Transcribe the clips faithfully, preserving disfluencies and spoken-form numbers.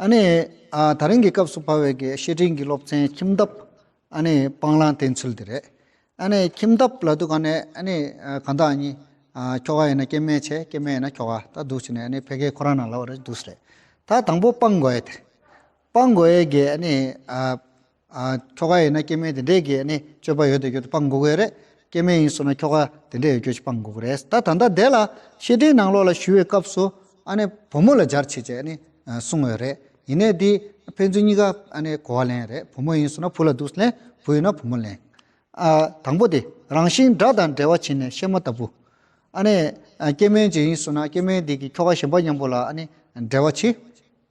ནི་ཨ་ད་རིང་གི་སྐབས་སུ་བབས་པའི་གི་བཤེས་སྤྲིང་གི་སློབ་ཚན་ཁྱིམ་ཐབ། ཨ་ནི་སྤང་བླང་བསྟེན་ཚུལ་དེ་རེད། ཨ་ནི་ཁྱིམ་ཐབ་ལབ་དུས་ག་ནས་ཨ་ནི་ཨ་གང་ལྟར་ཨ་ནི་ཨ་ཁྱོ་ག་ཡིན་ན་སྐྱེ་དམན་བྱས། སྐྱེ་དམན་ཡིན་ན་ཁྱོ་ག། ད་འདུག་བྱས་ནས་ཨ་ནི་ཕ་གིའི་ཁོ་རང་ནང་ལབ་པ་རེད། འདུག་སེ་རེད། ད་དང་པོ་སྤང་དགོས་ཡ་དེ། སྤང་དགོས་ཡ་གི་ཨ་ནི་ཨ་ཨ་ཁྱོ་ག་ཡིན་ན་སྐྱེ་དམན་དེ་འདྲས་ཀྱི་ཨ་ནི་སྤྱོད་པ་ཡོད་དེ་ཡོད་དེ་སྤང་དགོས་ཀྱི་རེད། སྐྱེ་དམན་ཡིན་སོང་ན་ཁྱོ་ག་དེ་འདྲས་ཡོད་རྒྱུ་ཞིག་སྤང་དགོས་ཀྱི་རེད། ད་ད་ལྟ་དེ་ལ་བཤེས་སྤྲིང་ནང་ལོགས་ལ་ཞུ་བའི་སྐབས་སུ་ཨ་ནི་བུ་མོ་ལ་སྦྱར་བྱས་བྱས་ཨ་ནི་ཨ་གསུང་ཡོད་རེད། ཡིན་ནའི་དེ་ཕན་ཚུན་གཉིས་ཀ་ཨ་ནི་གོ་བ་ལེན་རེད། བུ་མོ་ཡིན་སོང་ན་བུ་ལ་འདུག་ལེན། བུ་ཡིན་ན་བུ་མོ་ལེན། ཨ་དང་པོ་དེ་རང་བཞིན་དགྲ་དང་འབྲེལ་བ་བྱེད་ནས་གཤེད་མ་ལྟ་བུ། ཨ་ནི་ཨ་སྐྱེ་དམན་ཅིག་ཡིན་སོང་ན་སྐྱེ་དམན་དེ་གི་ཁྱོ་ག་གཞན་པ་མཉམ་པོ་ལ་ཨ་ནི་འབྲེལ་བ་བྱེད།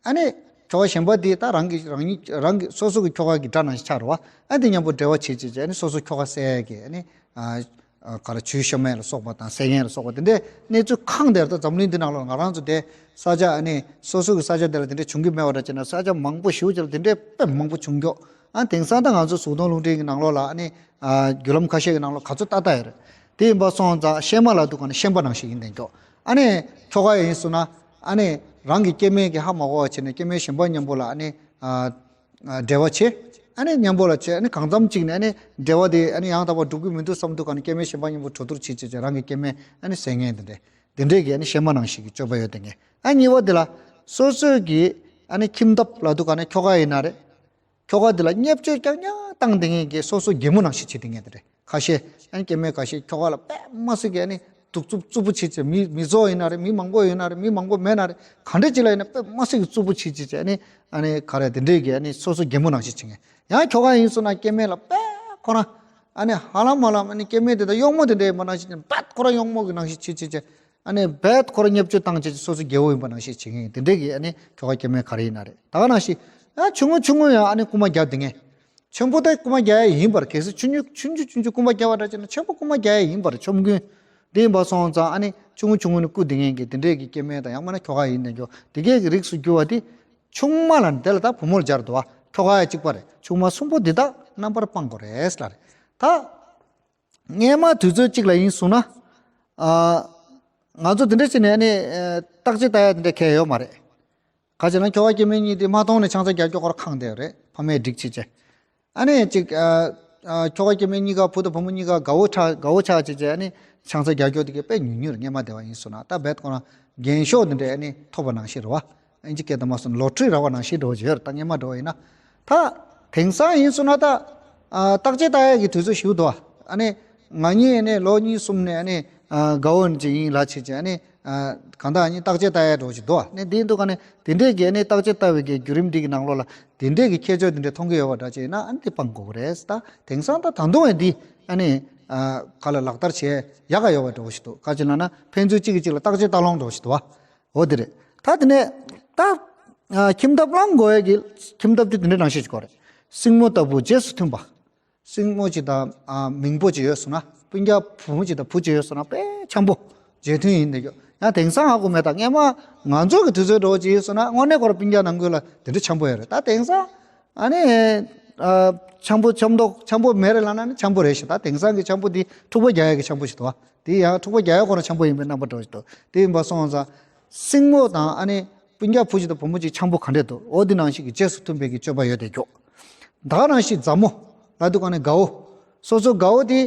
ཨ་ནི་ཁྱོ་ག་གཞན་པ་དེ་ད་རང་གི་རང་ཉིད་རང་གི་སོ་སོ་གི་ཁྱོ་ག་གི་དགྲ་ནང་བཞིན་ཆགས་རེད་བ། ཨ་དེ་མཉམ་པོ་འབྲེལ་བ་བྱེད་བྱེད་བྱེད་ཨ་ནི་སོ་སོ་ཁྱོ་ག་བསད་ཡས་ཀྱི་ཨ་ནི་ཨ་ཨ་ག་རེ་ཇུས་གཤོམ་ཡས་ལ་སོགས་པ་དང་བསད་མཁན་ལ་སོགས་པ་དེ་འདྲའི་གནས་ཚུལ་གང་དེར་ད་འཛམ་གླིང་འདི་ནང་ལ་ང་རང་ཚོ་དེ་ས་ཆ་ཨ་ནི་སོ་སོ་གི་ས་ཆ་དེ་ལ་དེ་འདྲའི་བྱུང་གི་མེད་པ་འདྲ་བྱས་ན་ས་ཆ་མང་པོ་ཞེ་པོ་ཅིག་ལ་དེ་འདྲའི་དཔེ་མང་པོ་བྱུང་ཀྱོག་ཨ་དེང་སང་ད་ང་ཚོ་གཟུགས་མཐོང་རླུང་འཕྲིན་གྱི་ནང་ལོགས་ལ་ཨ་ནི་ཨ་བརྒྱུད་ལམ་ཁ་ཤས་ཀྱི་ནང་ལོགས་ག་ཚོད་ལྟ་ལྟ་ཡོད་རེད། དེ་ཡིན་པ་སོང་ཙང་གཤེད་མ་ལབ་དུས་ག་ནས་གཤེད་པ་ནང་བཞིན་ཡིན་དེ་ཀྱོག་ཨ་ནི་ཁྱོ་ག་ཡིན་སོང་ན་ཨ་ནི་རང་གི་སྐྱེ་དམན་གྱི་ཧ་མ་གོ་བ་བྱས་ནས་སྐྱེ་དམན་གཞན་པ་མཉམ་པོ་ལ་ཨ་ནི་ཨ་ཨ་འབྲེལ་བ་བྱེད། ཨ་ནི་མཉམ་པོ་ལ་བྱེད། ཨ་ནི་གང་འཚམ་གཅིག་ནས་ཨ་ནི་འབྲེལ་བ་དེ་ཨ་ནི་ཡང་དག་པར་འགྲུབ་ཀྱི་མི་འདུག་བསམ་དུས་ག་ནས་སྐྱེ་དམན་གཞན་པ་མཉམ་པོ་གྲོས་བསྡུར་བྱེད་བྱེད་བྱེད་རང་གི་སྐྱེ་དམན་ཨ་ནི་བསད་མཁན་དེ་འདྲས་དེ་འདྲས་ཀྱི་ཨ་ནི་གཤེད་མ་ནང་བཞིན་གྱི་སྤྱོད་པ་ཡོད་དེ་ངས། ཨ་གཉིས་པ་དེ་ལ་སོ་སོའི་གི་ཨ་ནི་ཁྱིམ་ཐབ་ལབ་དུས་ག་ནས་ཁྱོ་ག་ཡིན་ན་རེད། ཁྱོ་ག་དེ་ལ་བརྙས་བཅོས་རྐྱང་རྐྱང་བཏང་བསྡད་མཁན་གྱི་སོ་སོ་རྒན་མོ་ནང་བཞིན་བྱེད་བསྡད་མཁན་དེ་རེད། ཁ་ཤས་ཨ་ནི་སྐྱེ་དམན་ཁ་ཤས་ཁྱོ་ག་ལ་དཔེ་མི་སྲིད་ཀྱི་ཨ་ནི་གདུག་རྩུབ་རྩུབ་པོ་བྱེད་བྱེད། མི་མི་ཚོགས་ཡིན་ན་རེད། མི་མང་པོ་ཡོད་ན་རེད། མི་མང་པོ་མེད་ན་རེད། ག་འདྲ་ཅིག་ལ་ཡིན་ན་དཔེ་མི་སྲིད་ཀྱི་རྩུབ་པོ་བྱེད་བྱེད་བྱེད། ཨ་ནི་ཨ་ནི་ག་རེ་དེ་འདྲས་ཀྱི་ཨ་ནི་སོ་སོ་རྒན་མོ་ནང་བཞིན་བྱེད་མཁན། ཡང་ཁྱོ་ག་ཡིན་སོང་ན་སྐྱེ་དམན་ལ་དཔེ་ཁོ་རང་ཨ་ནི་ཧ་ལམ་ཧ་ལམ་ཨ་ནི་སྐྱེ་དམན་དེ་དག་གཡོག་མོ་དེ་འདྲས་ཡིན་པ་ནང་བཞིན་བྱེད། རྦད་ཁོ་རང་གཡོག་མོ་གི་ནང་བཞིན་བྱེད་བྱེད་བྱེད། ཨ་ནི་རྦད་ཁོ་རང་བརྙས་བཅོས་བཏང་བྱས་སོ་སོ་རྒྱལ་པོ་ཡིན་པ་ནང་བཞིན་བྱེད་མཁན་དེ་འདྲས་ཀྱི་ཨ་ནི་ཁྱོ་ག་སྐྱེ་དམན་ག་རེ་ཡིན་ན་རེད། ད་ག་ནང་བཞིན་ཨ་ཆུང་ངུ་ཆུང་ངུ་ཡང་ཨ་ནི་རྐུན་མ་རྒྱག་བསྡད་མཁན། ཆེན་པོ་དེ་རྐུན་མ་རྒྱག་ཡ་ཡིན་པར། གལ་སྲིད་ཆུང་ཆུང་ཆུང་ཆུང་ཆུང་ཆུང་རྐུན་མ་རྒྱག་པ་འདྲ་བྱས་ན་ཆེན་པོ་རྐུན་མ་རྒྱག་ཡ་ཡིན་པར་ཆོམ་རྐུན། དེ་ཡིན་པ་སོང་ཙང་ཨ་ནི་ཆུང་ངུ་ཆུང་ངུ་ནས་རྐུ་བསྡད་མཁན་གྱི་དེ་འདྲས་ཀྱི་སྐྱེ་དམན་དང་ཡང་མིན་ན་ཁྱོ་ག་ཡིན་ནས་ཀྱོ་དེ་གས་ཀྱི་རིགས་སུ་གྱུར་པ་དེ་ཆུང་མ་ལ་དེ་ལ་ད་བུ་མོ་ལ་སྦྱར་འདུག་བ། ཁྱོ་ག་ཡ་གཅིག་པ་རེད། ཆུང་མ་གསུམ་པོ་འདི་དག་རྣམ་པར་སྤང་དགོས་རེད་ལབ་རེད། ད་སྔས་མ་དུས་ཚོད་གཅིག་ལ་ཡིན་སོང་ན། ཨ། ང་ཚོ་དེ་འདྲ་བྱས་ནས་ཨ་ནི་ཨ་བརྟག་དཔྱད་ལྟ་ཡ་དེ་འདྲ་གལ་ཡོད་མ་རེད། ག་ཅི་ན་ཁྱོ་ག་སྐྱེ་དམན་གཉིས་དེ་མ་མཐོང་ནས་ཆང་ས་རྒྱག་རྒྱུ་ཁོ་ར་ཁེངས་བསྡད་ཡོད་རེད། ཕ་མས་འགྲིག་བྱས་བྱས། ཨ་ནི་ཅིག་ཨ་ཨ་ཁྱོ་ག་སྐྱེ་དམན་གཉིས་ཀ་བུ་དང་བུ་མོ་གཉིས་ཀ་དགའ་བོ་ཆགས་དགའ་བོ་ཆགས་བྱས་བྱས། ཨ་ནི་ཆང་ས་རྒྱག་རྒྱུ་དེ་གས་དཔེ་ཉུང་ཉུང་རེད། སྔས་མ་དེ་བ་ཡིན་སོང་ན། ད་རྦད་ཁོ་རང་རྒྱན་ཤོག་དེ་འདྲ་ཨ་ནི་ཐོབ་པ་ནང་བཞིན་རེད་བ། ཨིན་ཇི་སྐད་དུ་མ་སོང་ལོ་ཊ་རི་རག་པ་ནང་བཞིན་འགྲོ་བ་ཅིག་ཡོད་རེད། ད་སྔས་མ་འགྲོ་བ་ཡིན་ན། ད་དེང་སང་ཡིན་སོང་ན་ད་ཨ་བརྟག་དཔྱད་ལྟ་ཡ་གི་དུས་ཚོད་ཞིག་འདུག་བ། ཨ་ནི་ང་གཉིས་ནི་ལོ་གཉིས་གསུམ་ནས་ཨ་ནི་ཨ་དགའ་བོ་ཅིག་ཡིན་ལབ་བྱས་བྱས། ཨ་ནི་ཨ་གང་ལྟར་ཨ་ནི་བརྟག་དཔྱད་ལྟ་ཡ་འགྲོ་བ་ཅིག་འདུག་བ། ཨ་ནི་དེ་འདུག་ག་ནི་དེ་འདྲས་ཀྱི་ཨ་ནི་བརྟག་དཔྱད་ལྟ་བའི་གི་བརྒྱུད་རིམ་འདི་གི་ནང་ལོགས་ལ་དེ་འདྲས་ཀྱི་ཁྱད་ཆོས་དེ་འདྲས་མཐོང་གི་ཡོད་པ་འདྲ་ཅིག་ཡིན་ན་ཨ་ནི་དེ་སྤང་དགོས་ཀྱི་རེད། ད་དེང་སང་ད་ད་དུང་ཨ་འདི་ཨ་ནི་ཨ་ག་ལ་ལག་བསྟར་བྱས་ཡག་ག་ཡོད་པ་འདྲ་བོ་ཞིག་འདུག་ག་ཅི་ལབ་ན་ཕན་ཚུན་གཅིག་གིས་གཅིག་ལ་བརྟག་དཔྱད་ལྟ་ལོང་འདྲ་བོ་ཞིག་འདུག་བ། འོ་དེ་རེད། ད་དེ་ནས་ད་ཨ་ཁྱིམ་ཐབ་བླང་དགོས་ཡས་ཀྱི་ཁྱིམ་ཐབ་དེ་དེ་འདྲ་ནང་བཞིན་ཞིག་དགོས་རེད། སྲིང་མོ་ལྟ་བུ་རྗེས་སུ་མཐུན་པ། སྲིང་མོ་ཅིག་དང་ཨ་མིང་པོ་ཅིག་ཡོད་སོང་ན། སྤུན་ཀྱག་བུ་མོ་ཅིག་དང་བུ་ཅིག་ཡོད་སོང་ན་དཔེ་འཆམ་པོ་རྗེས་མཐུན་ཡིན་བསྡད་རྒྱུ། ཡང་དེང་སང་ཧ་གོ་མེད། ད་སྔས་མ་ང་ཚོ་གི་དུས་ཚོད་འདྲ་བོ་ཅིག་ཡིན་སོང་ན་དངོས་གནས་ཁོ་རང་སྤུན་ཀྱག་ནང་ཁུལ་ལ་དེ་འདྲ་འཆམ་པོ་ཡོད་རེད། ད་དེང་སང་ཨ་ནི་ཨ་འཆམ་པོ་འཆམ་མདོག་འཆམ་པོ་མེད་རེད་ལབ་ན་ནི་འཆམ་པོ་རེད་ཤག་ད་དེང་སང་གི་འཆམ་པོ་འདི་འཁྲུག་པ་རྒྱག་ཡ་གི་འཆམ་པོ་ཞིག་འདུག་བ། དེ་ཡང་འཁྲུག་པ་རྒྱག་ཡ་ཁོ་རང་འཆམ་པོ་ཡིན་པའི་རྣམ་པ་འདྲ་བོ་ཞིག་འདུག་དེ་ཡིན་པ་སོང་ཙང་། སྲིང་མོ་དང་ཨ་ནི་སྤུན་ཀྱག་བུ་གཅིག་དང་བུ་མོ་གཅིག་འཆམ་པོ་ག་འདྲས་འདུག་འོ་འདི་ནང་བཞིན་གྱི་རྗེས་སུ་མཐུན་པའི་གི་སྤྱོད་པ་ཡོད་བསྡད་རྒྱུ། ད་ག་ནང་བཞིན་མཛའ་མོ་ལབ་དུས་ག་ནས་དགའ་བོ། སོ་སོ་དགའ་བོ་དེ་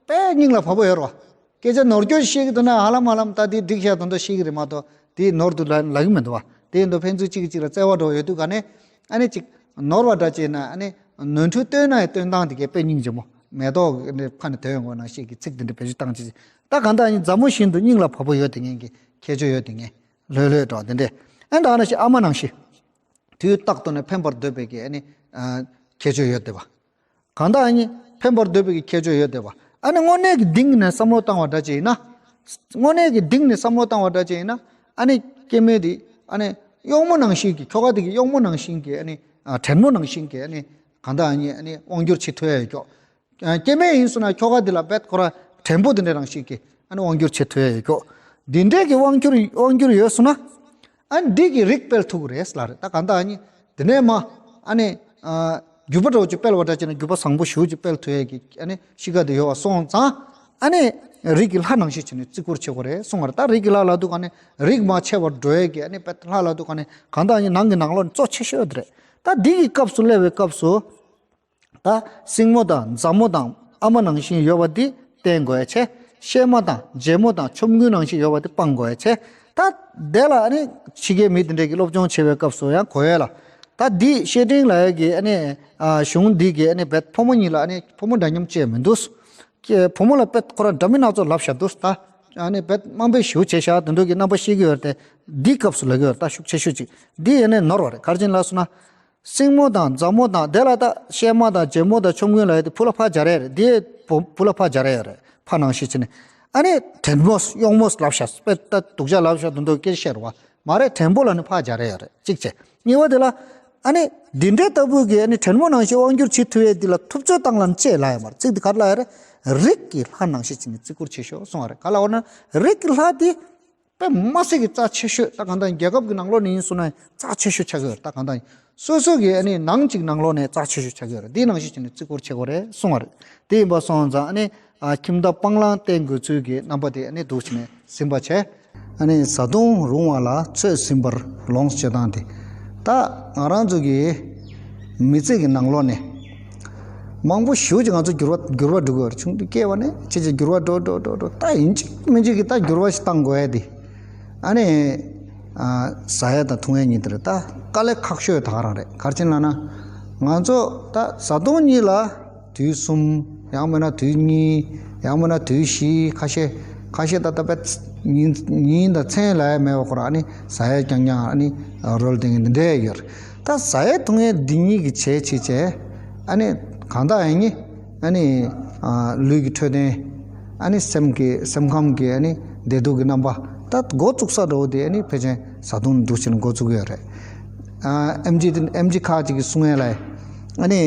དཔེ་སྙིང་ལ་བབ་པོ་ཡོད་རེད་བ། སྐད་ཆ་ནོར་སྐྱོན་བཤད་ཀྱི་འདུག་ན་ཧ་ལམ་ཧ་ལམ་ད་དེ་འགྲིག་ཤག་དོན་དག་བཤད་ཀྱི་རེད་མ་གཏོགས་དེ་ནོར་འདུག་ལབ་ལབ་ཀྱི་མི་འདུག་བ། དེ་ཡིན་དུས་ཕན་ཚུན་གཅིག་གིས་གཅིག་ལ་བརྩེ་བ་འདྲ་བོ་ཡོད་དུས་ག་ནས་ཨ་ནི་ཅིག་ནོར་བ་འདྲ་བྱས་ན་ཨ་ནི་ནོར་འཁྲུལ་སྟོན་ན་ཡང་སྟོན་སྟངས་དེ་གས་དཔེ་སྙིང་རྗེ་མོ། མེ་ཏོག་གི་ཕ་ནས་དོན་ཡོང་གི་ནང་བཞིན་གྱི་ཚིག་དེ་འདྲ་བེད་སྤྱོད་བཏང་བྱས། ད་གང་ལྟར་ཨ་ནི་མཛའ་མོ་བཞིན་དུ་སྙིང་ལ་བབ་པོ་ཡོད་བསྡད་མཁན་གྱི་ཁྱད་ཆོས་ཡོད་བསྡད་མཁན། ལྷོད་ལྷོད་འདྲ་བ་དེ་འདྲས། ཨ་ནི་ད་ག་ནང་བཞིན་ཨ་མ་ནང་བཞིན། དུས་རྟག་ཏུ་ནས་ཕན་པར་འདོད་པའི་གི་ཨ་ནི་ཨ་ཁྱད་ཆོས་ཡོད་བསྡད་པ། གང་ལྟར་ཨ་ནི་ཕན་པར་འདོད་པའི་གི་ཁྱད་ཆོས་ཡོད་བསྡད་པ། ཨ་ནི་དངོས་གནས་ཀྱི་གཏིང་ནས་བསམ་བློ་བཏང་བ་འདྲ་ཅིག་ཡིན་ན། དངོས་གནས་ཀྱི་གཏིང་ནས་བསམ་བློ་བཏང་བ་འདྲ་ཅིག་ཡིན་ན། ཨ་ནི་སྐྱེ་དམན་དེ་ཨ་ནི་གཡོག་མོ་ནང་བཞིན་གྱི་ཁྱོ་ག་དེ་གི་གཡོག་མོ་ནང་བཞིན་གྱི་ཨ་ནི་ཨ་བྲན་མོ་ནང་བཞིན་གྱི་ཨ་ནི་གང་ལྟར་ཨ་ནི་ཨ་ནི་དབང་སྒྱུར་བྱེད་ཐུབ་ཡ་ཡོད་ཀྱོག་ཨ་སྐྱེ་དམན་ཡིན་སོང་ན་ཁྱོ་ག་འདི་ལ་རྦད་ཁོ་ར་བྲན་པོ་འདི་འདྲ་རང་ཞིག་གིས་ཨ་ནི་དབང་སྒྱུར་བྱེད་ཐུབ་ཡ་ཡོད་ཀྱོག་འདི་འདྲས་ཀྱི་དབང་སྒྱུར་དབང་སྒྱུར་ཡོད་སོང་ན། ཨ་ནི་འདི་གི་རིགས་སྤེལ་ཐུབ་ཀྱི་རེད་ལབ་རེད། ད་གང་ལྟར་ཨ་ནི་འདི་ནས་མ་ཨ་ནི་ཨ་རྒྱུད་པ་འདྲ་བོ་ཅིག་སྤེལ་བ་འདྲ་བྱས་ན་རྒྱུད་པ་བཟང་པོ་ཞེ་པོ་ཅིག་སྤེལ་ཐུབ་ཡ་གི་ཨ་ནི་གཤིས་ཀ་དེ་ཡོད་པ་སོང་ཙང་། ཨ་ནི་རིགས་ཀྱི་ལྷ་ནང་བཞིན་བྱས་ནས་བརྩི་བཀུར་བྱེད་དགོས་རེད་གསུང་བ་རེད། ད་རིགས་ཀྱི་ལྷ་ལབ་དུས་ག་ནས་རིགས་མ་ཆད་པར་འགྲོ་ཡས་ཀྱི་ཨ་ནི་བེད་ལྷ་ལབ་དུས་ག་ནས་གང་ལྟར་ཨ་ནི་ནང་གི་ནང་ལོགས་ནས་གཙོ་ཆེ་ཤོས་དེ་རེད། ད་འདི་གི་སྐབས་སུ་སླེབས་པའི་སྐབས་སུ། ད་སྲིང་མོ་དང་མཛའ་མོ་དང་ཨ་མ་ནང་བཞིན་ཡོད་པ་འདི་བསྟེན་དགོས་ཡ་ཆེ། གཤེད་མ་དང་རྗེ་མོ་དང་ཆོམ་རྐུན་ནང་བཞིན་ཡོད་པ་འདི་སྤང་དགོས་ཡ་ཆེ། ད་དེ་ལ་ཨ་ནི་ཕྱི་རྒྱལ་མི་དེ་འདྲས་ཀྱི་སློབ་སྦྱོང་བྱེད་པའི་སྐབས་སུ་ཡང་གོ་ཡ་ལ། ད་འདི་བཤེས་སྤྲིང་ལབ་ཡ་གི་ཨ་ནི་ཨ་གཞུང་འདི་གི་ཨ་ནི་བེད་ཕོ་མོ་གཉིས་ལ་ཨ་ནི་ཕོ་མོ་འདྲ་མཉམ་བཅས་མི་འདུག་ཁྱེད་བུ་མོ་ལ་བེད་ཁོ་རང་འདྲ་མིན་སྣ་ཚོགས་ལབ་བཞག་འདུག་ད་ཨ་ནི་བེད་དམའ་འབེབས་ཞེ་པོ་བྱས་བཞག་དེ་འདྲ་གི་རྣམ་པ་ཤེས་ཀྱི་ཡོད་རེད་དེ། འདིའི་སྐབས་སུ་ལབ་ཀྱི་ཡོད་རེད། ད་ཤུགས་ཆེ་ཤོས་ཅིག་འདི་ཡིན་ནའི་ནོར་བ་རེད། ག་རེ་བྱས་ནས་ལབ་སོང་ན། སྲིང་མོ་དང་མཛའ་མོ་དང་དེ་ལ་ད་གཤེད་མ་དང་རྗེ་མོ་དང་ཆོམ་རྐུན་ལབ་ཡ་དེ་བུ་ལ་ཕར་སྦྱར་ཡ་རེད། དེ་བུ་བུ་ལ་ཕར་སྦྱར་ཡ་རེད། ཕ་ནང་བཞིན་བྱས་ནས་ཨ་ནི་བྲན་མོ་གཡོག་མོ་ལབ་བཞག་དཔེ་ད་སྡུག་ཅག་ལབ་བཞག་དེ་འདྲ་སྐད་ཆ་བཤད་རེད་བ། མ་རེད། བྲན་པོ་ལ་ནི་ཕར་སྦྱར་ཡ་རེད། གཅིག་བྱས། གཉིས་པ་དེ་ལ། ཨ་ནི་འདི་འདྲའི་ལྟ་བུ་གི་ཨ་ནི་བྲན་མོ་ནང་བཞིན་དབང་སྒྱུར་བྱེད་ཐུབ་ཡས་འདི་ལ་ཐུབ་ཚོད་བཏང་ལབ་ནས་ཅི་ལབ་ཡ་མ་རེད། ཚིག་འདི་ག་རེ་ལབ་ཡ་རེད། རིགས་ཀྱི་ལྷ་ནང་བཞིན་བྱས་ནས་བརྩི་བཀུར་བྱེད་ཤོག་གསུང་བ་རེད། ག་ལབ་པ་ན་རིགས་ཀྱི་ལྷ་འདི་དཔེ་མ་སྲིད་ཀྱི་རྩ་ཆེ་ཤོས། ད་གང་ལྟར་རྒྱལ་ཁབ་ཀྱི་ནང་ལོགས་ནས་ཡིན་སོང་ན་རྩ་ཆེ་ཤོས་ཆགས་ཀྱི་ཡོད་རེད། ད་གང་ལྟར་སོ་སོ་གི་ཨ་ནི་ནང་གཅིག་ནང་ལོགས་ནས་རྩ་ཆེ་ཤོས་ཆགས་ཀྱི་ཡོད་རེད། འདི་ནང་བཞིན་བྱས་ནས་བརྩི་བཀུར་བྱེད་དགོས་རེད་གསུང་བ་རེད། དེ་ཡིན་པ་སོང་ཙང་ཨ་ནི་ཨ་ཁྱིམ་བདག་སྤང་བླང་བསྟེན་དགོས་ཚུལ་གྱི་རྣམ་པ་དེ་ཨ་ནི་འདུག་བྱས་ནས་ཟིན་པ་བྱས། ཨ་ནི་བཟའ་བཏུང་རུང་བ་ལ་ཚོད་ཟིན་པར་ལོངས་སྤྱོད་སྟངས་དེ། ད་ང་རང་ཚོ་གི་མི་ཚེ་གི་ནང་ལོགས་ནས་མང་པོ་ཞེ་པོ་ཅིག་ང་ཚོ་འགྱུར་བ་འགྱུར་བ་འགྲོ་གི་ཡོད་རེད། ཆུང་དུས་སྐྱེས་པ་ནས་ཕྱིན་ཆད་འགྱུར་བ་འགྲོ་འགྲོ་འགྲོ་འགྲོ། ད་ཡིན་གཅིག་མིན་གཅིག་གི་ད་འགྱུར་བ་ཞིག་བཏང་དགོས་ཡ་དེ། ཨ་ནི་ཨ་ཟ་ཡ་དང་འཐུང་ཡ་གཉིས་དེ་རེད། ད་དཀའ་ལས་ཁག་ཤོས་ད་ག་རང་རེད། ག་རེ་བྱས་ནས་ལབ་ན། ང་ཚོ་ད་བཟའ་བཏུང་གཉིས་ལ་དུས་གསུམ། ཡང་མིན་ན་དུས་གཉིས། ཡང་མིན་ན་དུས་བཞི། ཁ་ཤས་ཁ་ཤས་ད་ལྟ་བས་ཉིན་ཉིན་དང་མཚན་ལབ་ཡ་མེད་པ་ཁོ་རང་ཨ་ནི་ཟ་ཡ་རྐྱང་རྐྱང་ཨ་ནི་རོལ་དེ་འདི་འདྲ་ཡོད་རེད། ད་ཟ་ཡ་འཐུང་ཡ་འདི་གཉིས་ཀྱི་བྱས་བྱས་བྱས་ཨ་ནི་གང་ལྟར་ཡིན་ནའི་ཨ་ནི་ལུས་ཀྱི་འཕྲོད་བསྟེན། ཨ་ནི་སེམས་ཀྱི་སེམས་ཁམས་ཀྱི་ཨ་ནི་བདེ་སྡུག་གི་རྣམ་པ་ད་འགོ་བཙུགས་ས་འདྲ་བོ་དེ་ཨ་ནི་ཕལ་ཆེར་བཟའ་བཏུང་འདུག་བྱས་ནས་འགོ་བཙུགས་ཀྱི་ཡོད་རེད། ཨ་ཨེམ་ཆི་དེ་ཨེམ་ཆི་ཁག་ཅིག་གིས་གསུང་ཡ་ལ། ཨ་ནི་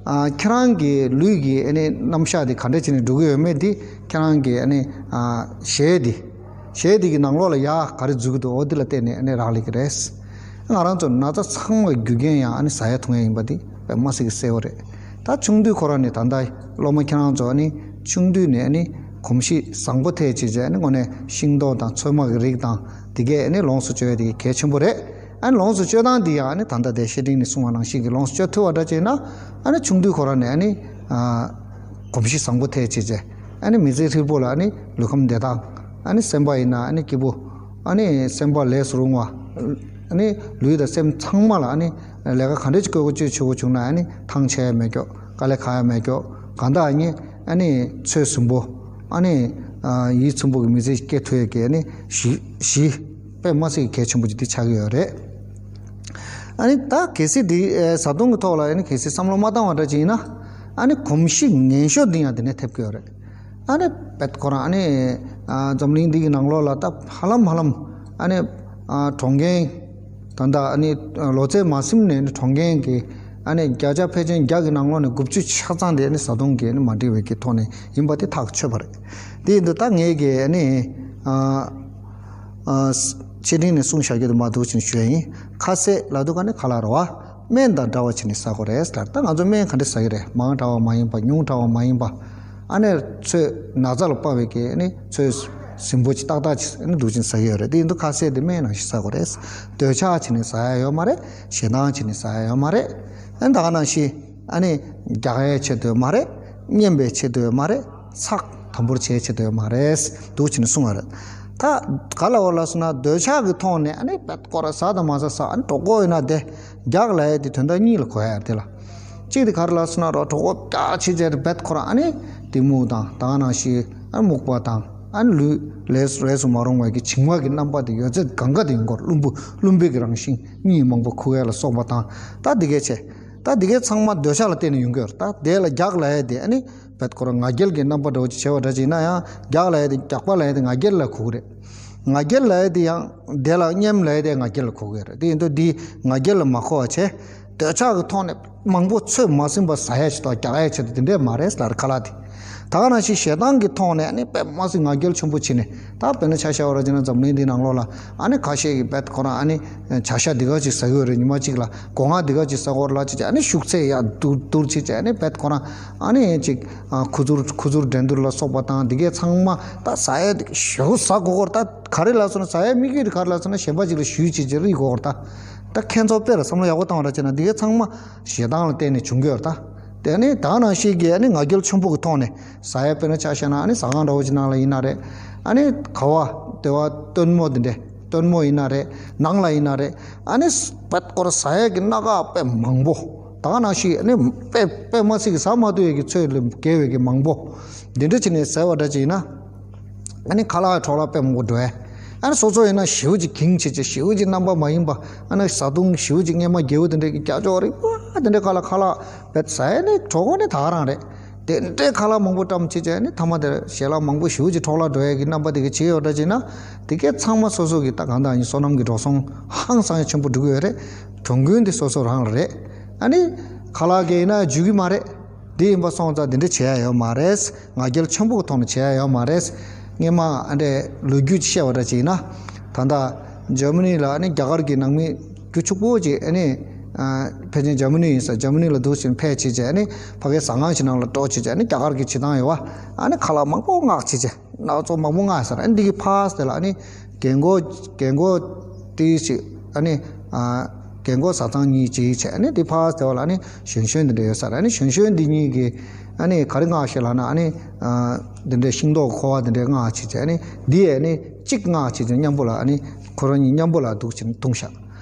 ཨ་ཁྱེད་རང་གི་ལུས་ཀྱི་ཨ་ནི་རྣམ་གཞག་དེ་ག་འདྲ་བྱས་ནས་འགྲོ་གི་ཡོད་མེད་དེ་ཁྱེད་རང་གི་ཨ་ནི་ཨ་གཞས་དེ་གཞས་དེ་གི་ནང་ལོགས་ལ་ཡ་ག་རེ་འཛུལ་གྱི་འདུག་འོ་དེ་ལ་བལྟས་ནས་ཨ་ནི་རག་ལས་ཀྱི་རེད། ང་རང་ཚོ་ན་ཚ་ཚང་མ་རྒྱུ་རྐྱེན་ཡང་ཨ་ནི་ཟ་ཡ་འཐུང་ཡ་ཡིན་པ་དེ་དཔེ་མ་སྲིད་ཀྱི་གསལ་བོ་རེད། ད་ཆུང་དུས་ཁོ་རང་ནས་ད་ལྟ་སློབ་མ་ཁྱེད་རང་ཚོ་ཨ་ནི་ཆུང་དུས་ནས་ཨ་ནི་གོམས་གཤིས་བཟང་པོ་ཐད་བྱས་བྱས་ཨ་ནི་དངོས་གནས་ཤིང་ཏོག་དང་ཚོད་མ་གི་རིགས་དང་དེ་གས་ཨ་ནི་ལོངས་སུ་སྤྱོད་ཡ་དེ་གལ་ཆེན་པོ་རེད། ཨ་ནི་ལོངས་སུ་སྤྱོད་སྟངས་འདི་ཡང་ཨ་ནི་ད་ལྟ་དེ་བཤེས་སྤྲིང་ནས་གསུངས་པ་ནང་བཞིན་གྱི་ལོངས་སུ་སྤྱོད་ཐུབ་པ་འདྲ་བྱས་ན་ཨ་ནི་ཆུང་དུས་ཁོ་རང་ནས་ཨ་ནི་ཨ་གོམས་གཤིས་བཟང་པོ་ཐད་བྱས་བྱས་ཨ་ནི་མི་ཚེ་ཧྲིལ་པོ་ལ་ཨ་ནི་ལུས་ཁམས་བདེ་ཐང་། ཨ་ནི་སེམས་པ་ཡིན་ན་ཨ་ནི་སྐྱིད་པོ། ཨ་ནི་སེམས་པ་ལས་སུ་རུང་བ། ཨ་ནི་ལུས་དང་སེམས་ཚང་མ་ལ་ཨ་ནི་ལས་ཀ་ག་འདྲ་ཅིག་བཀོལ་དགོས་བཅོས་བྱེད་དགོས་བྱུང་ན་ཨ་ནི་ཐང་ཆད་ཡ་མེད་ཀྱོག་དཀའ་ལས་ཁག་ཡ་མེད་ཀྱོག་གང་ལྟར་ཨ་ནི་ཨ་ནི་ཚོད་ཟིན་པོ། ཨ་ནི་ཨ་ཡིད་ཚིམ་པོ་གི་མི་ཚེ་སྐྱེལ་ཐུབ་ཡ་གི་ཨ་ནི་གཞི་གཞི་དཔེ་མ་སྲིད་གལ་ཆེན་པོ་ཅིག་དེ་ཆགས་ཀྱི་ཡོད་རེད། ཨ་ནི་ད་གལ་སྲིད་འདི་ཨེ་བཟའ་བཏུང་གི་ཐོག་ལ་ཨ་ནི་གལ་སྲིད་བསམ་བློ་མ་བཏང་བ་འདྲ་ཅིག་ཡིན་ན། ཨ་ནི་གོམས་གཤིས་ངན་ཤོས་འདི་ཡང་འདི་ནས་ཐེབས་ཀྱི་ཡོད་རེད། ཨ་ནི་བེད་ཁོ་རང་ཨ་ནི་ཨ་འཛམ་གླིང་འདི་གི་ནང་ལོགས་ལ་ད་ཧ་ལམ་ཧ་ལམ་ཨ་ནི་ཨ་གྲོངས་མཁན་ད་ལྟ་ཨ་ནི་ལོ་ཚད་མ་ཟིན་ནས་ནི་གྲོངས་མཁན་གྱི་ཨ་ནི་བརྒྱ་ཆ་ཕལ་ཆེར་བརྒྱ་གི་ནང་ལོགས་ནས་དགུ་བཅུ་ཆ་ཚང་དེ་ཨ་ནི་བཟའ་བཏུང་གི་ཨ་ནི་མ་འགྲིག་པའི་གི་ཐོག་ནས་ཡིན་པ་དེ་ཐག་ཆོད་པ་རེད། དེ་ཡིན་དུས་ད་ངས་གི་ཨ་ནི་ཨ། ཨ་བཤེས་སྤྲིང་ནས་གསུངས་བཞག་རྒྱུ་དེ་མ་འདུག་ཅེས་ཞུ་ཡ་ཡིན། ཁ་ཟས་ལབ་དུས་ག་ནས་ག་ལ་རོ་བ། སྨན་དང་འདྲ་བ་བྱས་ནས་ཟ་དགོས་རེད་ཟེར། ད་ང་ཚོ་སྨན་ག་འདྲ་ཟ་གི་རེད། མང་དྲགས་པ་མ་ཡིན་པ། ཉུང་དྲགས་པ་མ་ཡིན་པ། ཨ་ནི་ཚོད་ན་ཚ་ལ་དཔག་པའི་གི་ཨ་ནི་ཚོད་ཟིན་པོ་ཅིག་ཏག་ཏག་ཅིག་ཨ་ནི་འདུག་ཅེས་ཟ་གི་ཡོད་རེད། དེ་ཡིན་དུས་ཁ་ཟས་དེ་སྨན་ནང་བཞིན་ཟ་དགོས་རེད། འདོད་ཆགས་བྱས་ནས་ཟ་ཡ་ཡོད་མ་རེད། ཞེད་སྣང་བྱས་ནས་ཟ་ཡ་ཡོད་མ་རེད། ཨ་ནི་ད་ག་ནང་བཞིན། ཨ་ནི་རྒྱག་ཡའི་ཆེད་དུ་མ་རེད། བསྙེན་པའི་ཆེད་དུ་མ་རེད། ཚགས་དམ་པོར་བྱེད་ཆེད་དུ་མ་རེད། འདུག་ཅེས་ནས་གསུང་བ་རེད། ད་ག་ལ་འོ་ལ་སོང་ན་འདོད་ཆགས་ཀྱི་ཐོག་ནས་ཨ་ནི་བེད་ཁོ་ར་ཟ་དང་མ་ཟ་ཟ། ཨ་ནི་གྲོད་ཁོག་ཡོད་ན་དེ་རྒྱག་ལབ་ཡས་དེ་དོན་དག་གཉིས་ལ་གོ་ཡ་དེ་ལ། གཅིག་དེ་ག་རེ་ལ་སོང་ན་རོ་གྲོད་ཁོག་རྒྱག་བྱེད་བྱས་བེད་ཁོ་ར་ཨ་ནི་གཏི་མུག་དང་ད་ག་ནང་བཞིན་ཨ་ནི་སྨུག་པ་དང་ཨ་ནི་ལུས་ལས་རས་སུ་མ་རུང་བའི་གི་བྱིང་བ་གི་རྣམ་པ་དེ་ཡོད་ཚད་གང་ག་དེ་ཡིན་སྐོར་རླུང་བུ་རླུང་བུ་གི་རང་བཞིན་གཉིད་མང་པོ་ཁུག་ཡ་ལ་སོགས་པ་དང་ད་དེ་གས་བྱས། ད་འདི་གའི་ཚང་མ་འདོད་ཆགས་ལ་བརྟེན་ནས་ཡོང་གི་ཡོད་རེད། ད་དེ་ལ་རྒྱག་ལབ་ཡས་དེ་ཨ་ནི་བེད་ཁོ་རང་ང་རྒྱལ་གྱི་རྣམ་པ་འདྲ་བོ་ཅིག་བྱས་པ་འདྲ་ཅིག་ཡིན་ན་ཡང་རྒྱག་ལབ་ཡས་དེ་རྒྱག་པ་ལབ་ཡས་དེ་ང་རྒྱལ་ལ་གོ་གི་རེད། ང་རྒྱལ་ལབ་ཡས་དེ་ཡང་དེ་ལ་བསྙེན་ལབ་ཡས་དེ་ང་རྒྱལ་ལ་གོ་གི་རེད། དེ་ཡིན་དུས་འདི་ང་རྒྱལ་ལ་མ་གོ་བ་བྱས། འདོད་ཆགས་ཀྱི་ཐོག་ནས་མང་པོ་ཚོད་མ་ཟིན་པ་ཟ་ཡས་ཆེད་དུ་རྒྱག་ཡས་ཆེད་དུ་དེ་འདྲས་མ་རེད་ལབ་རེད་ཁ་ལག་དེ། ད་ག་ནང་བཞིན་ཞེ་སྡང་གི་ཐོག་ནས་ཨ་ནི་དཔེ་མ་སྲིད་ང་རྒྱལ་ཆེན་པོ་བྱས་ནས། ད་དཔེར་ན་ཆ་བཞག་པ་ར་བྱས་ན་འཛམ་གླིང་འདི་ནང་ལོགས་ལ་ཨ་ནི་ཁ་ཤས་ཀྱིས་རྦད་ཁོ་རང་ཨ་ནི་བྱ་ཤ་འདི་ག་ཅིག་ཟ་གི་ཡོད་རེད། ཉི་མ་གཅིག་ལ་སྒོ་ང་འདི་ག་ཅིག་ཟ་དགོས་རེད་ལབ་བྱས་བྱས། ཨ་ནི་ཤུགས་ཚད་ཡར་བསྡུར་བསྡུར་བྱས་བྱས། ཨ་ནི་རྦད་ཁོ་རང་ཨ་ནི་ཅིག་ཁུ་ཚུར་ཁུ་ཚུར་འགྲན་བསྡུར་ལ་སོགས་པ་དང་འདི་གའི་ཚང་མ་ད་ཟ་ཡ་འདི་ཞེ་པོ་ཟ་དགོས་ཀྱི་རེད། ད་ག་རེ་ལབ་སོང་ན། ཟ་ཡ་དམིགས་ཡུལ་དེ་ག་རེ་ལབ་སོང་ན། གཞན་པ་ཅིག་ལ་ཞུས་བྱས་བྱས་རིག་དགོས་ཀྱི་རེད། ད་ད་ཁྱེད་ཚོ་དཔེ་ལ་བསམ་བློ་ཡག་པོ་བཏང་བ་ར་བྱས་ན། འདི་གའི་ཚང་མ་ཞེ་སྡང་ལ་བརྟེན་ནས་བྱུང་གི་ཡོད་རེད། ད་དེ་ནི་ད་ག་ནང་བཞིན་གྱི་ཨ་ནི་ང་རྒྱལ་ཆེན་པོ་གི་ཐོག་ནས་ཟ་ཡ། དཔེར་ན་ཆ་བཞག་ན་ཨ་ནི་ཟ་ཁང་འདྲ་བོ་ཅིག་ནང་ལ་ཡིན་ན་རེད། ཨ་ནི་ག་བ་དེ་བ་སྟོན་མོ་དེ་འདྲས། སྟོན་མོ་ཡིན་ན་རེད། ནང་ལ་ཡིན་ན་རེད། ཨ་ནི་རྦད་ཁོ་རང་ཟ་ཡ་གི་སྣ་ཁ་དཔེ་མང་པོ། ད་ག་ནང་བཞིན་ཨ་ནི་དཔེ་དཔེ་མ་སྲིད་ཀྱི་ཟ་མ་ཐུབ་ཡ་གི་ཚོད་ལས་བརྒལ་བའི་གི་མང་པོ་འདི་འདྲ་བྱས་ནས་ཟས་པ་འདྲ་ཅིག་ཡིན་ན། ཨ་ནི་ཁ་ལག་འཕྲོ་བརླག་དཔེ་མང་པོ་འགྲོ་ཡ། ཨ་ནི་སོ་སོ་ཡིན་ན་ཞེ་པོ་ཅིག་གིང་བྱེད་བྱེད། ཞེ་པོ་ཅིག་རྣམ་པ་མ་ཡིན་པ། ཨ་ནི་བཟའ་བཏུང་ཞེ་པོ་ཅིག་སྔས་མ་རྒྱལ་པོ་དེ་འདྲས་ཀྱི་རྒྱ་ཅོག་རིག་པ་དེ་འདྲས་ཁ་ལག་ཁ་ལག་རྦད་ཟ་ཡ་ནི་གྲོགས་པོ་ནི་ད་ག་རང་རེད། དེ་འདྲའི་ཁ་ལག་མང་པོ་བཀྲམ་བྱས་བྱས་ནི་མཐའ་མ་དེར་ཞལ་ལག་མང་པོ་ཞེ་པོ་ཅིག་འཕྲོ་བརླག་འགྲོ་ཡ་གི་རྣམ་པ་དེ་ག་བྱེད་ཡོད་འདྲ་བྱས་ན། དེ་གའི་ཚང་མ་སོ་སོ་གི་ད་གང་ལྟར་ཡིན། སོ་ནམ་གྱི་འགྲོ་སོང་ཧང་སང་ཡ་ཆེན་པོ་འགྲོ་གི་ཡོད་རེད། གྲོན་ཀུན་དེ་སོ་སོ་རང་ལ་རེད། ཨ་ནི་ཁ་ལག་གི་ཡིན་ན་འཇུ་གི་མ་རེད། དེ་ཡིན་པ་སོང་ཙང་དེ་འདྲ་བྱེད་ཡ་ཡོད་མ་རེད། ང་རྒྱལ་ཆེན་པོ་གི་ཐོག་ནས་བྱེད་ཡ་ཡོད་མ་རེད། སྔས་མ་ཨ་འདྲས་ལོ་རྒྱུས་ཅིག་བཤད་པ་འདྲ་ཅིག་ཡིན་ན། ད་ལྟ་འཇར་མ་ནི་ལ་ཨ་ནི་རྒྱ་གར་གྱི་ནང་མི་རྒྱུ་ཕྱུག་པོ་ཅིག་ཨ་ནི་ཨ་ཕལ་ཆེར་འཇར་མ་ནི་ཡིན་ས། འཇར་མ་ནི་ལ་འདུག་ཕྱིན་ཕེབས་བྱས་བྱས། ཨ་ནི་ཕ་གིའི་ཟ་ཁང་ཞིག་ནང་ལ་འགྲོ་བྱས་བྱས། ཨ་ནི་རྒྱ་གར་གྱི་བྱེད་སྟངས་ཡོད་པ། ཨ་ནི་ཁ་ལག་མང་པོ་མངགས་བྱས་བྱས། སྣ་ཚོགས་མང་པོ་མངགས་ཟེར། ཨ་ནི་འདི་གི་ཕར་དེ་ལ་ཨ་ནི་རྒན་གོག་རྒན་གོག་ཏི་ཞིག་ཨ་ནི་ཨ་རྒན་གོག་བཟའ་ཚང་གཉིས་ཅིག་བྱས། ཨ་ནི་འདི་ཕར་དེ་བ་ལ་ཨ་ནི་གཞོན་གཞོན་འདི་འདྲ་ཡོད་ས་རེད། ཨ་ནི་གཞོན་གཞོན་འདི་གཉིས་ཀྱིས་ཨ་ནི་ག་རེ་མངགས་ཤག་ལབ་ན། ཨ་ནི་ཨ་འདི་འདྲའི་ཤིང་ཏོག་ཁུ་བ་འདི་འདྲ་མངགས་བྱས་བྱས། ཨ་ནི་འདི་ཨ་ནི་གཅིག་མངགས་བྱས་བྱས། མཉམ་པོ་ལ་ཨ་ནི་ཁོ་རང་གཉིས་མཉམ་པོ་ལ་འདུག་བྱས་འཐུང་ཤག་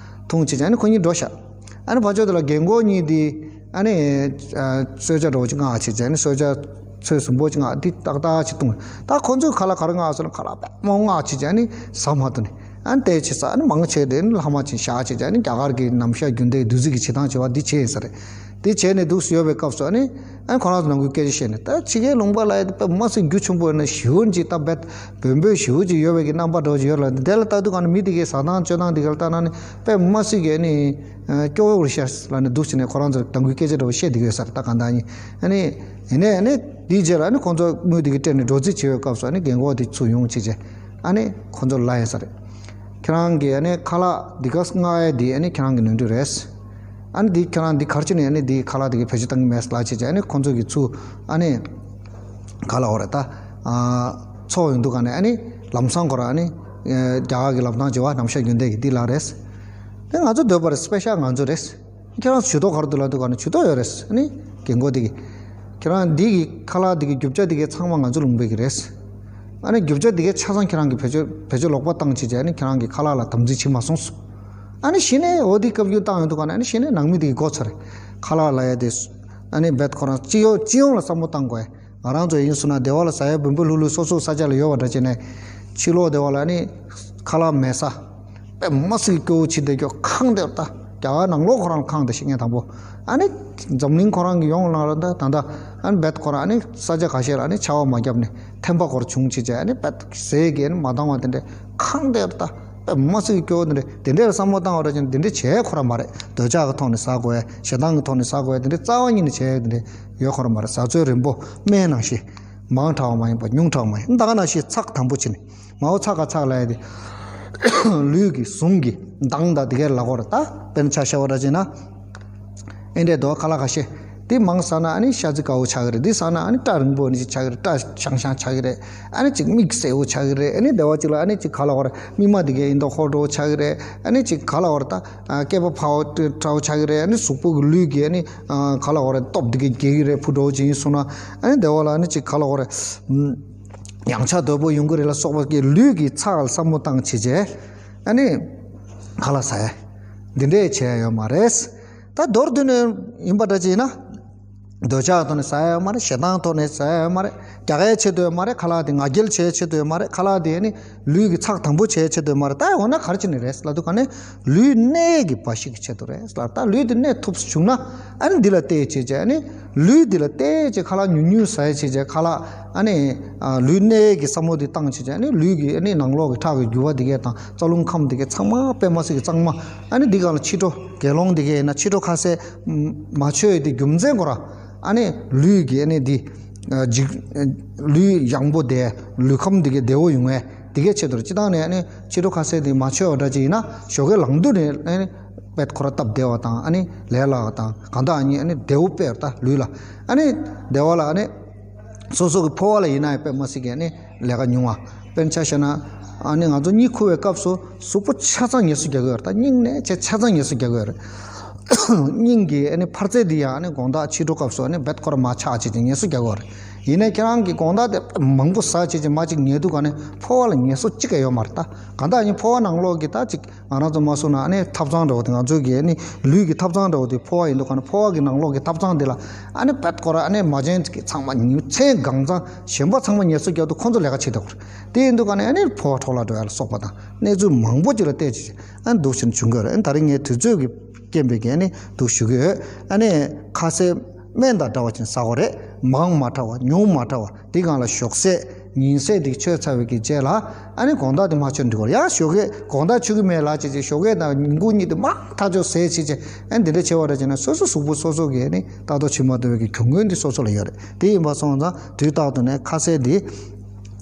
འཐུང་བྱས་བྱས། ཨ་ནི་ཁོ་གཉིས་འགྲོ་ཤག་ཨ་ནི་ཕར་ཕྱོགས་དེ་ལ་རྒན་གོག་གཉིས་འདི་ཨ་ནི་ཨ་གསོལ་ཇ་འདྲ་བོ་ཅིག་མངགས་བྱས་བྱས། ཨ་ནི་གསོལ་ཇ་ཚོད་ཟིན་པོ་ཅིག་མངགས། འདི་ཏག་ཏག་ཅིག་བཏུང་། ད་ཁོ་ཚོས་ཁ་ལག་ག་རེ་མངགས་སོང་ན། ཁ་ལག་དཔེ་མང་པོ་མངགས་བྱས་བྱས། ཨ་ནི་ཟ་མ་ཐུབ་ནས་ཨ་ནི་བལྟས་བྱས་ས། ཨ་ནི་མང་ཆེ་དེ་ནི་ལྷག་མ་ཅིག་བཞག་བྱས་བྱས། ཨ་ནི་རྒྱ་གར་གྱི་ནམ་ཞག་རྒྱུན་ལྡན་བདུད་རྩི་གི་བྱེད་སྟངས་བྱེད་པ་འདི་བྱས་ཡིན་ས་རེད། འདི་བྱས་ནས་འདུག་སེ་ཡོད་པའི་སྐབས་སུ་ཨ་ནི་ཨ་ནི་ཁོ་རང་ཚོ་ནང་ཁུལ་སྐད་ཆ་བཤད་ནས། ད་ཕྱི་རྒྱལ་ལུང་པ་ལ་ཡ་དཔེ་མ་སྲིད་རྒྱུ་ཆེན་པོ་ཡིན་ན། ཞེ་པོ་ཅིག་ད་རྦད་འབོལ་པོ་ཞེ་པོ་ཅིག་ཡོད་པའི་གི་རྣམ་པ་འདྲ་བོ་ཅིག་ཡོད་ལ། དེ་ལ་ལྟ་དུས་གང་ན་མི་དེ་གའི་ཟ་སྟངས་སྤྱོད་སྟངས་དེ་ག་ལ་ལྟ་ན་ནི་དཔེ་མ་སྲིད་གི་ཨ་ནི་སྐྱོ་བོ་རེད་ཤག་ལབ་ནས་འདུག་སེ་ནས་ཁོ་རང་ཚོར་དང་གུས་སྐད་ཆ་འདྲ་བོ་བཤད་བསྡད་ཀྱི་ཡོད་ས་རེད། ད་གང་ལྟར་ཡིན། ཨ་ནི་ཡིན་ནའི་ཨ་ནི་དེའི་རྗེས་ལ་ཨ་ནི་ཁོང་ཚོ་དངུལ་དེ་གའི་སྤྲད་ནས་འགྲོ་རྩིས་བྱེད་པའི་སྐབས་སུ། ཨ་ནི་རྒན་གོག་དེ་ཚུར་ཡོང་བྱས་བྱས། ཨ་ནི་ཁོང་ཚོ་ལབ་ཡིན་ས་རེད། ཁྱེད་རང་གི་ཨ་ནི་ཁ་ལག་འདི་ག་མངགས་ཡ་དེ་ཨ་ནི་ཁྱེད་རང་གི་ནོར་འཁྲུལ་རེད། ཨ་ནི་འདི་ཁྱེད་རང་འདི་ག་རེ་བྱས་ནས་ཨ་ནི་འདི་ཁ་ལག་དེ་གའི་བེད་སྤྱོད་བཏང་གི་མེད་ལབ་བྱས་བྱས། ཨ་ནི་ཁོང་ཚོ་གིས་ཚུར་ཨ་ནི་ག་ལབ་དགོས་རེད། ད་ཨ་ཚོགས་ཡོང་དུས་ག་ནས་ཨ་ནི་ལམ་སང་ཁོ་རང་ཨ་ནི་ཨ་རྒྱ་གར་གྱི་ལབ་སྟངས་བྱས་པ། ནམ་ཞག་རྒྱུན་ལྡན་གྱི་འདི་ལབ་རེད། དེ་ང་ཚོ་འདོད་པ་རེད། པེ་ཤག་ང་ཚོ་རེད། ཁྱེད་རང་ཇུས་གཏོགས་ག་རེ་འདུག་ལབ་དུས་ག་ནས་ཇུས་གཏོགས་ཡོད་རེད། ཨ་ནི་རྒན་གོག་དེ་གིས་ཁྱེད་རང་འདི་གི་ཁ་ལག་འདི་གི་རྒྱུ་ཆ་འདི་གའི་ཚང་མ་ང་ཚོ་ལུང་པའི་གི་རེད། ཨ་ནི་རྒྱུ་ཆ་འདི་གའི་ཆ་ཚང་ཁྱེད་རང་གིས་བེད་སྤྱོད་བེད་སྤྱོད་ལོག་པ་བཏང་བྱས་བྱས། ཨ་ནི་ཁྱེད་རང་གི་ཁ་ལག་ལ་དམ་འཛིན་བྱེད་མ་སོང་། ཨ་ནི་གཞི་ནས་འོ་དེ་བཀའ་བཀྱོན་བཏང་ཡོང་དུས་ག་ནས། ཨ་ནི་གཞི་ནས་ནང་མི་དེ་གིས་གོ་ཚར་རེད། ཁ་ལག་ལབ་ཡ་དེ་ཨ་ནི་རྦད་ཁོ་རང་སྤྱི་ཡོངས་སྤྱི་ཡོངས་ལ་བསམ་བློ་བཏང་དགོས་ཡ། ང་རང་ཚོ་ཡིན་སོང་ན་སྡེ་བ་ལ་ཟ་ཡ་བོན་པོ་ལྷུག་ལྷུག་སོ་སོའི་ས་ཆ་ལ་ཡོད་པ་འདྲ་བྱས་ནས། ཕྱི་ལོགས་སྡེ་བ་ལ་ཨ་ནི་ཁ་ལག་མེད་ས། དཔེ་མ་སྲིད་སྐྱོ་བོ་བྱེད་བསྡད་ཀྱོག་ཁེངས་བསྡད་པ། ད་རྒྱ་གར་ནང་ལོགས་ཁོ་རང་ཁེངས་བསྡད་ཤག་ངས་དང་པོ། ཨ་ནི་འཛམ་གླིང་ཁོ་རང་གི་ཡོངས་ལ་ད་ད་ད་ཨ་ནི་རྦད་ཁོ་རང་ཨ་ནི་ས་ཆ་ཁ་ཤས་ལ་ཨ་ནི་ཆར་པ་མ་བརྒྱབ་ནས་ཐན་པ་སྐོར་བྱུང་བྱས་བྱས། ཨ་ནི་རྦད་ཟས་ཀྱིས་ཨ་ནི་མ་འདང་བ་དེ་འདྲས་ཁེངས་བསྡད་པ། ད་དཔེ་མ་སྲིད་སྐྱོ་བོ་དེ་འདྲས། དེ་འདྲས་ལ་བསམ་བློ་བཏང་བ་འདྲ་བྱས་ན་དེ་འདྲས་བྱས་ཁོ་རང་མ་རེད། འདོད་ཆགས་ཀྱི་ཐོག་ནས་ཟ་དགོས་ཡ། ཞེ་སྡང་གི་ཐོག་ནས་ཟ་དགོས་ཡ་དེ་འདྲས་རྩ་བ་ཉིད་ནས་བྱས་ཡ་དེ་འདྲས་ཡོད་ཁོ་རང་མ་རེད། ཟ་ཚོད་རན་པོ། སྨན་ནང་བཞིན་མང་དྲགས་པ་མ་ཡིན་པ། ཉུང་དྲགས་པ་མ་ཡིན། ད་ག་ནང་བཞིན་ཚགས་དམ་པོ་བྱས་ནས། མའོ་ཚ་ག་ཚག་ལབ་ཡ་དེ། ལུས་ཀྱི་ཟུངས་ཀྱི་མདངས་དང་དེ་གའི་ལ་གོ་ར། ད་དཔེར་ན་ཆ་བཞག་པ་འདྲ་བྱས་ན། ཨེ་འདྲས་འདུག་ཁ་ལག་ཁ་ཤས་དེ་མང་ཟ་ན་ཨ་ནི་ཤ་ཚ་དཀར་པོ་ཆགས་ཀྱི་རེད། དེ་ཟ་ན་ཨ་ནི་སྐྲ་རིང་པོ་ནི་ཅིག་ཆགས་ཀྱི་རེད། སྐྲ་ཤང་ཤང་ཆགས་ཀྱི་རེད། ཨ་ནི་ཅིག་མིག་སེར་པོ་ཆགས་ཀྱི་རེད། ཨ་ནི་སྡེ་བ་ཅིག་ལ་ཨ་ནི་ཅིག་ག་ལབ་དགོས་རེད། སྨིན་མ་དེ་གའི་ཡིན་མདོག་ཁ་པོ་འདྲ་པོ་ཆགས་ཀྱི་རེད། ཨ་ནི་ཅིག་ག་ལབ་དགོས་རེད། ད་སྐེད་པ་ཕར་འདྲ་པོ་ཆགས་ཀྱི་རེད། ཨ་ནི་གཟུགས་པོ་གི་ལུས་ཀྱི་ཨ་ནི་ག་ལབ་དགོས་རེད། སྟོབས་དེ་གའི་རྒྱས་ཀྱི་རེད། ཕྲུག་འདྲ་པོ་ཅིག་ཡིན་སོང་ན། ཨ་ནི་སྡེ་བ་ལ་ཨ་ནི་ཅིག་ག་ལབ་དགོས་རེད། ཡང་ཆགས་དོད་པོ་ཡོང་གི་རེད་ལ་སོགས་པ་གི་ལུས་ཀྱི་ཚགས་ལ་བསམ་བློ་བཏང་བྱས་བྱས། ཨ་ནི་ཁ་ལག་ཟ་ཡ་འདི་འདྲས་བྱས་ཡོད་མ་རེད། ད་མདོར་བསྡུས་ནས་ཡིན་པ་འདྲ་ཅིག་ཡིན་ན། འདོད་ཆགས་ཐོག་ནས་ཟ་ཡ་ཡོད་མ་རེད། ཞེ་སྡང་ཐོག་ནས་ཟ་ཡ་ཡོད་མ་རེད། རྒྱག་ཡའི་ཆེད་དུ་ཡོད་མ་རེད། ཁ་ལག་དེ་ང་རྒྱལ་བྱེད་ཡའི་ཆེད་དུ་ཡོད་མ་རེད། ཁ་ལག་དེ་ནི་ལུས་ཀྱི་ཚགས་དམ་པོ་བྱེད་ཡའི་ཆེད་དུ་ཡོད་མ་རེད། ད་འོ་ན་ག་རེ་བྱས་ནས་རེད་ལབ་དུས་ག་ནས་ལུས་གནད་ཀྱི་འབའ་ཞིག་གི་ཆེད་དུ་རེད་ལབ། ད་ལུས་དེ་གནད་ཐུབ་བྱུང་ན། ཨ་ནི་འདི་ལ་བལྟས་བྱས་བྱས། ཨ་ནི་ལུས་འདི་ལ་བལྟས་བྱས་ཁ་ལག་ཉུང་ཉུང་ཟ་ཡ་བྱས་བྱས། ཁ་ལག་ཨ་ནི་ལུས་གནད་ཀྱི་བསམ་བློ་དེ་བཏང་བྱས་བྱས། ཨ་ནི་ལུས་ཀྱི་ཨ་ནི་ནང་ལོགས་ཀྱི་ཁྲག་གི་རྒྱུ་བ་དེ་གས་དང་རྩ་རླུང་ཁམས་དེ་གས་ཚང་མ་དཔེ་མ་སྲིད་ཀྱི་གཙང་མ། ཨ་ནི་འདི་ག་ལ་ཕྱི་དྲོ་དགེ་སློང་དེ་གས་ཡིན་ན་ཕྱི་དྲོ་ཁ་ཟས་མ་མཆོད་ཡ་དེ་རྒྱུ་མཚན་ཁོ་ར། ཨ་ནི་ལུས་ཀྱི་ཨ་ནི་འདི་ འཇིག་ལུས་ཡང་པོ་བདེ། ལུས་ཁམས་འདི་གའི་བདེ་བོ་ཡོང་ངེས་འདི་གའི་ཆེད་དུ་སྤྱི་བཏང་ནས་ཨ་ནི་ཕྱི་དྲོ་ཁ་ཟས་འདི་མ་མཆོད་པ་འདྲ་ཅིག་ཡིན་ན་ཞོགས་ཀའི་ལངས་དུས་ནས་ཨ་ནི་པད་ཁོ་ར་སྟབས་བདེ་བ་དང་ཨ་ནི་ལས་སླ་བ་དང་གང་དག་ཨ་ནི་ཨ་ནི་བདེ་བོ་དཔེར་ད་ལུས་ལ་ཨ་ནི་བདེ་བ་ལ་ཨ་ནི་སོ་སོ་གི་ཕོ་བ་ལ་ཡིན་ན་ཡང་དཔེ་མ་སྲིད་ཀྱི་ཨ་ནི་ལས་ཀ་ཉུང་བ། དཔེར་ན་ཆ་བཞག་ན་ཨ་ནི་ང་ཚོ་གཉིད་ཁུག་པའི་སྐབས་སུ་གཟུགས་པོ་ཆ་ཚང་ངལ་གསོ་རྒྱག་གི་ཡོད་རེད། ད་སྙིང་ནས་ཆེ་ཆ་ཚང་ངལ་གསོ་རྒྱག་གི་ཡོད་རེད། སྙིང་གི་ཨ་ནི་འཕར་རྩལ་འདི་ཡང་ཨ་ནི་དགོང་དག་ཕྱི་དྲོ་སྐབས་སུ་ཨ་ནི་རྦད་ཁོ་ར་མ་ཆག་བྱས་ཏེ་ངལ་གསོ་རྒྱག་གི་ཡོད་རེད། ཡིན་ནའི་ཁྱེད་རང་གི་དགོང་དག་དེ་མང་པོ་ཟ་བྱས་ཏེ་མ་ཅིག་ཉལ་དུས་ག་ནས་ཕོ་བ་ལ་ངལ་གསོ་ཅི་ག་ཡོད་མ་རེད། ད་གང་ལྟར་ཨ་ནི་ཕོ་བ་ནང་ལོགས་ཀྱི་ད་ཅིག་ང་རང་ཚོ་མ་སོང་ན་ཨ་ནི་ཐབ་ཚང་འདྲ་བོ་དེ་ང་ཚོའི་གི་ཨ་ནི་ལུས་ཀྱི་ཐབ་ཚང་འདྲ་བོ་དེ་ཕོ་བ་ཡིན་དུས་ག་ནས་ཕོ་བ་གི་ནང་ལོགས་ཀྱི་ཐབ་ཚང་དེ་ལ་ཨ་ནི་རྦད་ཁོ་ར་ཨ་ནི་མ་བྱན་གྱི་ཚང་མ་ཉིན་མཚན་གང་ཚང་གཞན་པ་ཚང་མ་ངལ་གསོ་རྒྱག་དུས་ཁོ་ཚོ་ལས་ཀ་བྱེད་ཐུབ་པ་རེད། དེ་ཡིན་དུས་ག་ནས་ཨ་ནི་ཕོ་བ་འཕྲོ་བརླག་འགྲོ་ཡ་ལ་སོགས་པ་དང་གནས་ཚུལ་མང་པོ་ཅིག་ལ་བལྟས་བྱས་ཨ་ནི་འདུག་བྱས་ནས་བྱུང་གི་ཡོད་རེད། ཨ་ནི་ད་རིང་ངས་དུས་ཚོད་ཀྱི་རྐྱེན་པས་ཀྱི་ཨ་ནི་འདུག་ཞུ་གི་ཡོད། ཨ་ནི་ཁ་ཟས་སྨན་དང་འདྲ་བ་ཅིག་ཟ་དགོས་རེད། མང་མ་དྲགས་པ་ཉུང་མ་དྲགས་པ་འདི་སྒང་ལ་ཞོགས་ཟས་ཉིན་ཟས་འདི་མཆོད་ཚར་བའི་གི་རྗེས་ལ་ཨ་ནི་དགོང་དག་འདི་མ་མཆོད་འགྲིག་གོ། ཡང་ཞོགས་ཀས་དགོང་དག་མཆོད་གི་མེད་ལབ་བྱས་བྱས་ཞོགས་ཀས་དང་ཉིན་གུང་གཉིས་འདི་མར་ཐག་ཆོད་ཟས་བྱས་བྱས་ཨ་ནི་འདི་འདྲ་བྱས་པ་འདྲ་བྱས་ན་སོ་སོ་གཟུགས་པོ་སོ་སོ་གི་ཨ་ནི་ལྟ་རྟོག་བྱེད་མ་ཐུབ་པའི་གི་གྱོང་གུན་འདི་སོ་སོ་ལ་ཡོད་རེད། དེ་ཡིན་པ་སོང་ཙང་དུས་རྟག་ཏུ་ནས་ཁ་ཟས་འདི་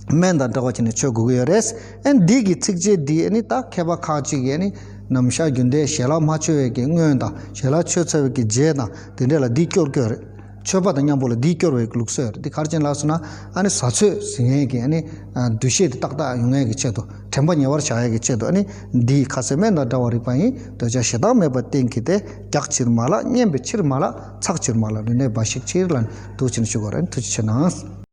སྨན་དང་འདྲ་བ་བྱས་ནས་མཆོད་དགོས་ཀྱི་ཡོད་རེད། ཨ་ནི་འདི་གི་ཚིགས་བཅད་འདི་ཨ་ནི་ད་མཁས་པ་ཁག་ཅིག་གིས་ཨ་ནི་ནམ་ཞག་རྒྱུན་ལྡན་ཞལ་ལག་མ་མཆོད་པའི་གི་སྔོན་དང་ཞལ་ལག་མཆོད་ཚར་བའི་གི་རྗེས་དང་དེ་འདྲ་ལ་འདི་སྐྱོར་སྐྱོར་རེད། མཆོད་པ་དང་མཉམ་པོ་ལ་འདི་སྐྱོར་བའི་ལུགས་སྲོལ་རེད། འདི་ག་རེ་བྱས་ནས་ལབ་སོང་ན་ཨ་ནི་ཟ་ཚོད་ཟིན་ཡས་ཀྱི་ཨ་ནི་འདུ་ཤེས་དེ་ཏག་ཏག་ཡོང་ཡས་ཀྱི་ཆེད་དུ་དྲན་པ་ཉེ་བར་བཞག་ཡས་ཀྱི་ཆེད་དུ་ཨ་ནི་འདི་ཁ་ཟས་སྨན་དང་འདྲ་བ་རིགས་པ་ཡིན། འདོད་ཆགས་ཞེ་སྡང་མེད་པར་བསྟེན་གྱིས་ཏེ། རྒྱགས་ཕྱིར་མ་ལགས། སྙན་པའི་ཕྱིར་མ་ལགས། ཚགས་ཕྱིར་མ་ལགས། ལུས་ནད་འབའ་ཞིག་ཕྱིར་ལ་ནི། འདུག་བྱས་ནས་ཞུ་དགོས་རེད། ཐུགས་རྗེ་ཆེ་གནང་།